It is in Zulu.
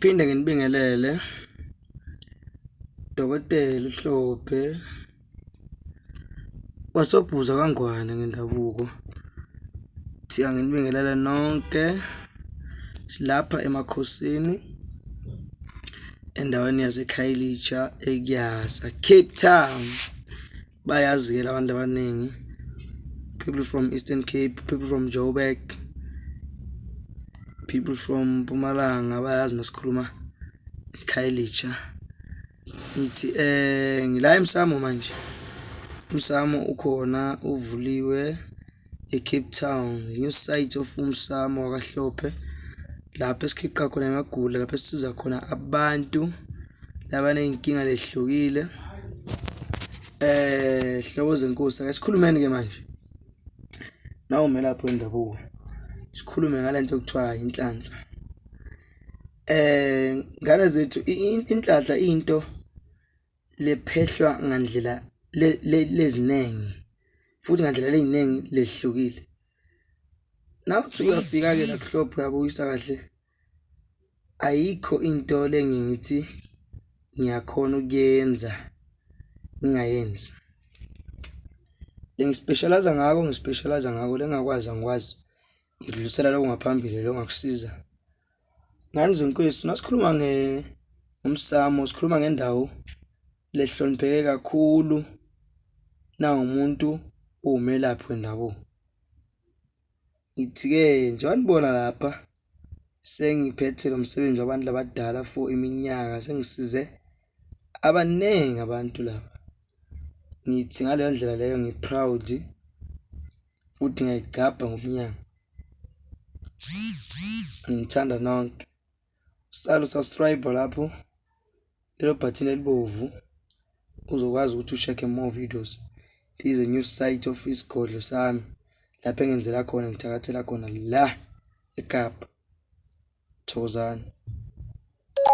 Ngiphinde nginibingelele Dokotela uHlophe wasoBhuza kaNgwane ngendabuko. Thi anginibingelele nonke, silapha emakhosini endaweni yaseKhayelitsha eKuyasa, Cape Town. Bayazi-ke la bantu abaningi, people from Eastern Cape, people from Joburg, people from Mpumalanga bayazi masikhuluma eKhayelitsha. Ngithi ngila emsamo manje, umsamo ukhona uvuliwe eCape Town, the new site of umsamo wakaHlophe, lapho esikhiqa khona amagula, lapho esisiza khona abantu labaney'nkinga lehlukile. Hlobo zenkosi, ake sikhulumeni ke manje. Nawu umelaphi wendabuko, sikhulume ngalento ekuthiwa inhlanhla. Ngane zethu, inhlanhla into lephehlwa ngandlela leziningi futhi ngandlela ley'ningi lehlukile. Nawuthi uyafika-ke la kuHlophe uyabukisa kahle, ayikho into le ngingithi ngiyakhona ukuyenza ngingayenzi. Lengi-specialise-a ngako, ngi-specialise-a ngako, le engingakwazi angikwazi, ngidlulisela lokho ngaphambili lo ongakusiza. Ngane zenkosi, masikhuluma ngomsamo sikhuluma ngendawo lehlonipheke kakhulu nawumuntu uwumelaphi wendabuko. Ngithi-ke njengoba nibona lapha sengiphethe lo msebenzi wabantu abadala for iminyaka, sengisize abaningi abantu lapha. Ngithi ngaleyo ndlela leyo ngi-proud futhi ngiyayigcabha ngobunyanga. Nginithanda nonke. Usale u-subscribe lapho lelo bhathini elibovu uzokwazi ukuthi u-check-e more videos. This is a new site of isigodlo sami lapho engenzela khona, ngithakathela khona la eKapa. Thokozani.